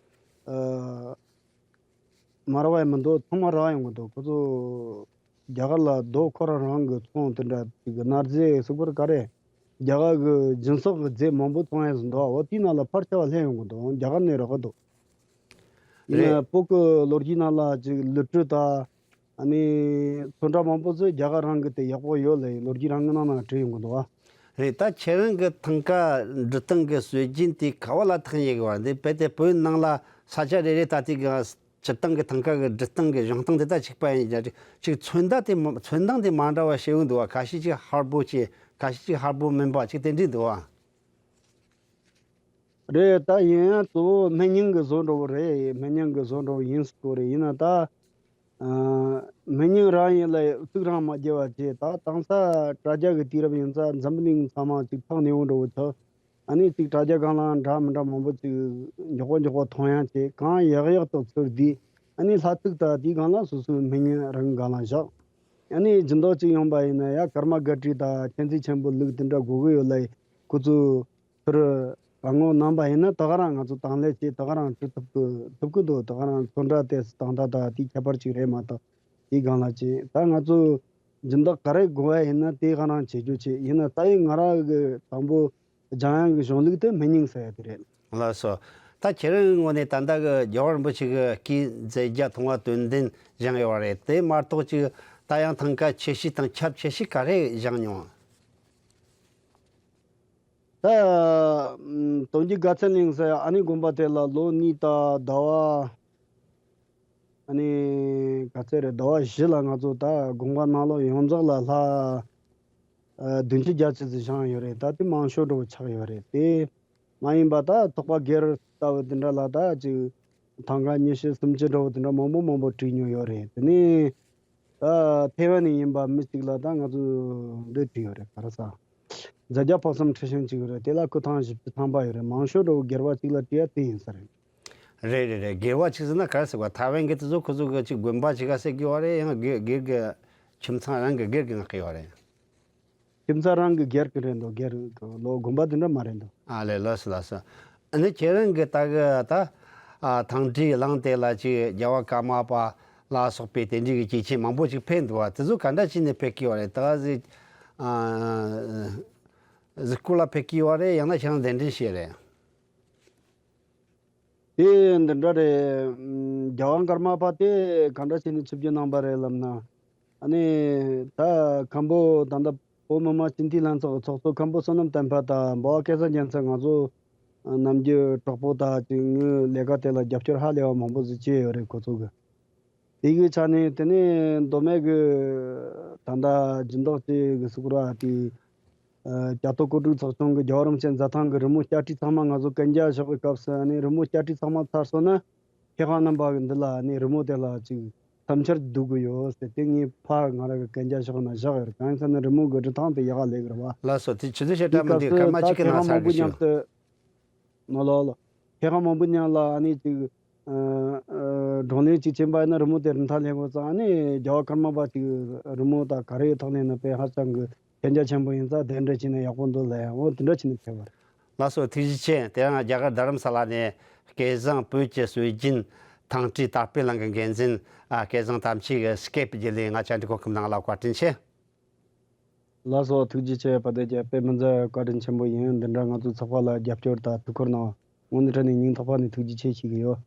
ཨ་མ་རག་པ་ཡང་མི་འདུག་ཚང་མ་རག་ཡོང་གི་འདུག་ཁོ་ཚོ་རྒྱ་གར་ལ་རྡོ་ཁོ་རང་རང་གི་ཚོང་དེ་འདྲ་ཅིག་གི་གནའ་རྫས་སུ་པར་ག་རེ་རྒྱ་གར་གི་སྦྱིན་སོགས་ཀྱི་རྫས་མང་པོ་ཚོང་ཡས་སུ་འདུག་འོ་དེའི་ནང་ལ་ཕལ་ཆེ་བ་ལྷན་ཡོང་གི་འདུག་རྒྱ་གར་ནས་རག་གི་འདུག་ཡིན་རེད། ན་བོད་ཀྱི་ལོ་རྒྱུས་ནང་ལ་ཅིག་ལི་ཀྲི་དང་ཨ་ནི་ཚོན་ཁྲ་མང་པོ་ཚོས་རྒྱ་གར་རང་གི་དེ་ཡག་པོ་ཡོད་ལབ་ལོ་རྒྱུས་རང་གི་ནང་ན་བྲིས་ཡོང་གི་འདུག་བ། རེད། ད་ཁྱེད་རང་གི་ཐང་ཀ་འབྲི་སྟངས་ཀྱི་སྲོལ་རྒྱུན་དེ་ག་བ་ལ་ཐེག་ཡོད་གི་བ། འདི་རྦད་དེ་བོད་ནང་ལ་ས་ཆ་རེ་རེ་ད་ལྟའི་གི་སྤྱིར་བཏང་གི་ཐང་ཀ་གི་འབྲི་སྟངས་ཀྱི་བཞེངས་སྟངས་དེ་ད་གཅིག་པ་ཡིན་ཀྱང་ཅིག་ཚོན་མདངས་དེ་མ་ཚོན་མདངས་དེ་མ་འདྲ་བ་ཞེ་པོ་འདུག་བ། ཁ་ཤས་ཅིག་ཧར་པོ་ཅིག་ཁ་ཤས་ཅིག་ཧར་པོ་མིན་པ་ཅིག་དེ་འདྲས་འདུག་བ། རེད། ད་ཡིན་ཡང་གཙོ་བོ་སྨན་རྙིང་གི་བཟོ་འདྲ་བོ་རེད། སྨན་རྙིང་གི་བཟོ་འདྲ་བོ་ཡིན་སྐོར་རེད། ཡིན་ན་ད་ཨ་སྨན་རྙིང་རང་ཡིན་ལ་གཙུག་རང་མ་རྒྱས་པ་བྱས། ད་དེང་སང་དྲ་རྒྱ་གི་དུས་རབས་ཡིན་ཙང་འཛམ་བུ་གླིང་ཚང་མ་ཅིག་ཐག་ཉེ་བོ་འདྲ་བོ་ཆགས། ཨ་ནི་ཅིག་དྲ་རྒྱ་སྒང་ལ་འདྲ་མི་འདྲ་མང་པོ་ཅིག་མགྱོགས་པོ་མགྱོགས་པོ་མཐོང་ཡང་བྱས། གང་ཡག་ཡག་ཏུ་ཚུར་བསྡུས། ཨ་ནི་ལྷ་ཚིགས་ད་དེའི་སྒང་ལ་སོ་སོའི་སྨན་རྙིང་རང་སྒང་ལ་བཞག་ཨ་ནི་སྦྱིན་བདག་ཅིག་ཡོང་པ་ཡིན་ན་ཡ་ཀརྨ་སྒར་བྲིས་དང་མཁྱེན་བརྩེ་ཆེན་པོ་ལུགས་དེ་འདྲ་དགོས་ཀྱི་ཡོད་ལ། ཁོ་ཚོ་ཚུར་བཀའ་མོལ་གནང་པ་ཡིན་ན་ད་ག་རང་ང་ཚོ་དང་ལེན་བྱེད། ད་ག་རང་བྱེད་ཐུབ་ཀྱི་ཐུབ་ཀྱི་འདུག་ད་ག་རང་ཚོན་ཁྲ་དེ་དང་ད་ད་དེ་ཁྱད་པར་ཅིག་རེད་མ་གཏོགས་དེའི་སྒང་ལ་ཅིག་ད་ང་ཚོ་སྦྱིན་བདག་ག་རེ་དགོས་པ་ཡིན་ན་དེ་ག་རང་བྱེད་རྒྱུ་བྱེད། ཡིན་ན་ད་ཡིན་ང་རང་གི་དང་པོ་སྦྱང་ཡག་གི་གཞུང་ལུགས་དེ་སྨན་རྙིང་ཟེར་ཡ་དེ་རེད། ལགས་སོ། ད་ཁྱེད་རང་ངོས་ནས་ད་ལྟ་གི་རྒྱལ་བ་རིན་པོ་ཆེ་གི་སྐུའི་མཛད་རྗེས་མཐོང་བ་དོན་ལྡན་སྦྱངས་ཡོད་རེད། དེ་མ་གཏོགས་ཅིག་ད་ཡང་ཐང་ཀ་ཆེ་ཤོས་དང་ཁྱབ་ཆེ་ཤོས་ག་རེ་སྦྱངས་མྱོང་། ད་ཨམ་དོན་གྱི་དགའ་ཚལ་གླིང་ཟེར་ཨ་ནི་དགོན་པ་དེ་ལ་ལོ་གཉིས་དང་ཟླ་བ་ཨ་ནི་ག་ཚད་རེད། ཟླ་བ་བཞི་ལ་ང་ཚོ་ད་དགོན་པ་ནང་ལོགས་ཡོངས་རྫོགས་ལ་ལྷ་ཨ་བདུན་ཅུ་བརྒྱད་ཅུ་ཙམ་བཞེངས་ཡོད་རེད། ད་དེ་མང་ཤོས་འདྲ་བོ་ཆགས་ཡོད་རེད་དེ། མ་ཡིན་པ་ད་ཐོག་པ་སྒེར་ལྟ་བུ་དེ་འདྲ་ལ་ད་ཅིག་ཐང་ཀ་ཉི་ཤུ་སུམ་ཅུ་འདྲ་བོ་དེ་འདྲ་མང་པོ་མང་པོ་བྲིས་མྱོང་ཡོད་རེད། དེ་ནས་ད་ཐེ་ཝན་ནས་ཡིན་པ་མི་གཅིག་ལ་ད་ང་ཚོ་འདི་བྲིས་ཡོད་རེད། ག་རེ་ཟ། མཛད་རྗེས་ཕུན་སུམ་ཚོགས་ཤིང་གཅིག་ཡོད་རེད། དེ་ལ་སྐུ་ཐང་བཞི་བཅུ་ཐམ་པ་ཡོད་རེད། མང་ཤོས་འདྲ་བོ་སྒེར་པ་གཅིག་ལ་བྲིས་ཡ་དེ་ཡིན་ས་རེད། རེད་རེད་རེད། སྒེར་པ་གཅིག་ཟེར་ན་ག་རེ་ཟེར་བ། ཐེ་ཝན་གི་དེ་ཚོ་ཁོ་ཚོ་གི་གཅིག་དགོན་པ་གཅིག་ག་ཟེར་གི་ཡོད་རེད། ཡང་སྒེར་སྒེར་གི་ཁྱིམ་ཚང་རང་གི་སྒེར་གི་ངག་གི་ཡོད་རེད། ཁྱིམ་ཚང་རང་གི་སྒེར་གྱི་རེད་འདུག་སྒེར་གྱི་ལོ་དགོན་པ་དེ་འདྲ་མ་རེད་འདུག་ཨ་ལས། ལགས་སོ་ལགས་སོ། ཨ་ནི་ཁྱེད་རང་གི་ད་གི་ད་ཨ་ཐང་བྲིས་གླིང་དེ་ལ་ཅིག་རྒྱལ་བ་ཀརྨ་པ་ལ་སོགས་པའི་དེ་འདྲའི་གི་སྐྱེས་ཆེན་མང་པོ་ཅིག་ཕེབས་འདུག་བ། དེ་ཚོ་ག་འདྲ་བྱས་ནས་ཕེབས་ཀྱི་ཡོད་རེད། ད་ག་ཟིག་ཨ་གཟིགས་སྐོར་ལ་ཕེབས་ཀྱི་ཡོད་རེད། ཡང་ན་ཁྱེད་རང་གདན་འདྲེན་བྱས་རེད། དེ་འདི་འདྲ་རེད། ཨམ་རྒྱལ་བ་ཀརྨ་པ་དེ་ག་འདྲ་བྱས་ནས་ཆིབས་བསྒྱུར་གནང་པ་རེད་ལབ་ན། ཨ་ནི་ད་མཁན་པོ་ད་ལྟ་བོད་མི་མང་སྤྱི་འཐུས་ལྷན་ཚོགས་ཀྱི་ཚོགས་གཙོ་མཁན་པོ་བསོད་ནམས་བསྟན་འཕེལ་དང་འབའ་བ་སྐལ་བཟང་རྒྱལ་མཚན་ང་ཚོ་ནམ་རྒྱུན་གྲོགས་པོ་དང་ཅིག་ངའི་ལས་ཀ་དེ་ལ་རྒྱབ་སྐྱོར་ཧ་ལས་པ་མང་པོ་ཟིག་བྱས་ཡོད་རེད་ཁོ་ཚོ་གི། དེ་གི་ཆ་ནས་དེ་ནས་མདོ་སྨད་གི་ད་ལྟ་སྦྱིན་བདག་ཅིག་གི་སུ་ཀུ་ར་དེ་ཨ་རྒྱ་ཐོ་ཀོ་ཀྲུག་ཚོགས་ཆུང་གི་རྒྱལ་བ་རིན་པོ་ཆེ་མཛད་ཐང་གི་རི་མོ་བསྐྱར་བྲིས་ཚང་མ་ང་ཚོ་གན་རྒྱ་བཞག་གི་སྐབས་སུ་ཨ་ནི་རི་མོ་བསྐྱར་བྲིས་ཚང་མ་ཚར་སོང་ན་མཁས་དབང་རྣམ་པ་གི་འདི་ལ་ཨ་ནི་རི་མོ་དེ་ལ་ཅིག་བསམ་འཆར་བསྡུ་དགོས་ཡོད་ཟེར་དེ་ངས་ཕར་ང་ར་གི་གན་རྒྱ་བཞག་ན་བཞག་ཡོད་རེད། གང་ཡིན་ཟེར་ན་རི་མོ་གི་འབྲི་སྟངས་དེ་ཡག་ག་ལས་གི་རེད་བ། ལགས་སོ། དེ་ཆུ་ཚོད་ཕྱེད་དེའི་ཀྲ་མི་སྐབས་འདི་སུ་སྐར་མ་ད་གཅིག་གི་མཁས་ནང་དབང་མང་པོ་ཚར་གི་མཉམ་ཞུ། ནོ་ལོ་ལོ། མཁས་དབང་མང་པོ་མཉམ་ལ་ཨ་ནི་ཅིག་ཨ་ཨ་བགྲོ་གླེང་ཅིག་ཕྱིན་པ་ཡིན་ན་རི་མོ་དེ་རིན་ཐང་ལེན་དགོས་ཙང་ཨ་ནི་རྒྱལ་བ་ཀརྨ་པ་ཅིག་རི་མོ་དང་ག་རེ་ཐོག་ནས་ན་དཔེ་ཧ་ཅང་གི་མཁྱེན་རྒྱ་ཆེན་པོ་ཡིན་ཙང་གདན་འདྲེན་བྱས་ན་ཡག་པོ་འདུག་ལབ་ཡ། འོ་དེ་འདྲ་བྱས་ནས་ཕེབས་པ་རེད། ལགས་སོ། ཐུགས་རྗེ་ཆེ། དེ་རིང་རྒྱ་གར་རྡ་རམ་ས་ལ་ནས་སྐལ་བཟང་བོད་ཀྱི་སྲོལ་རྒྱུན་ཐང་བྲིས་དར་སྤེལ་གླིང་གི་འགན་འཛིན་ཨ་སྐལ་བཟང་དམ་ཆོས་ཀྱིས་སྐེབ་བརྒྱུད་ལས་ང་བཅར་འདྲི་གོ་སྐབས་གནང་ལ་བཀའ་དྲིན་ཆེ། ལགས་སོ། ཐུགས་རྗེ་ཆེ། བ་དེ་རྒྱ་དཔེ་མི་མཛའ་བཀའ་དྲིན་ཆེན་པོ་ཡིན། འདི་འདྲ་ང་ཚོའི་ཚོགས་པ་ལ་རྒྱབ་སྐྱོར་དང་ཐུགས་ཁུར་གནང་བ་དངོས་གནས་དྲང་གནས་སྙིང་ཐག་པ་ནས་ཐུགས་རྗེ་ཆེ་ཞུ་གི་ཡོད།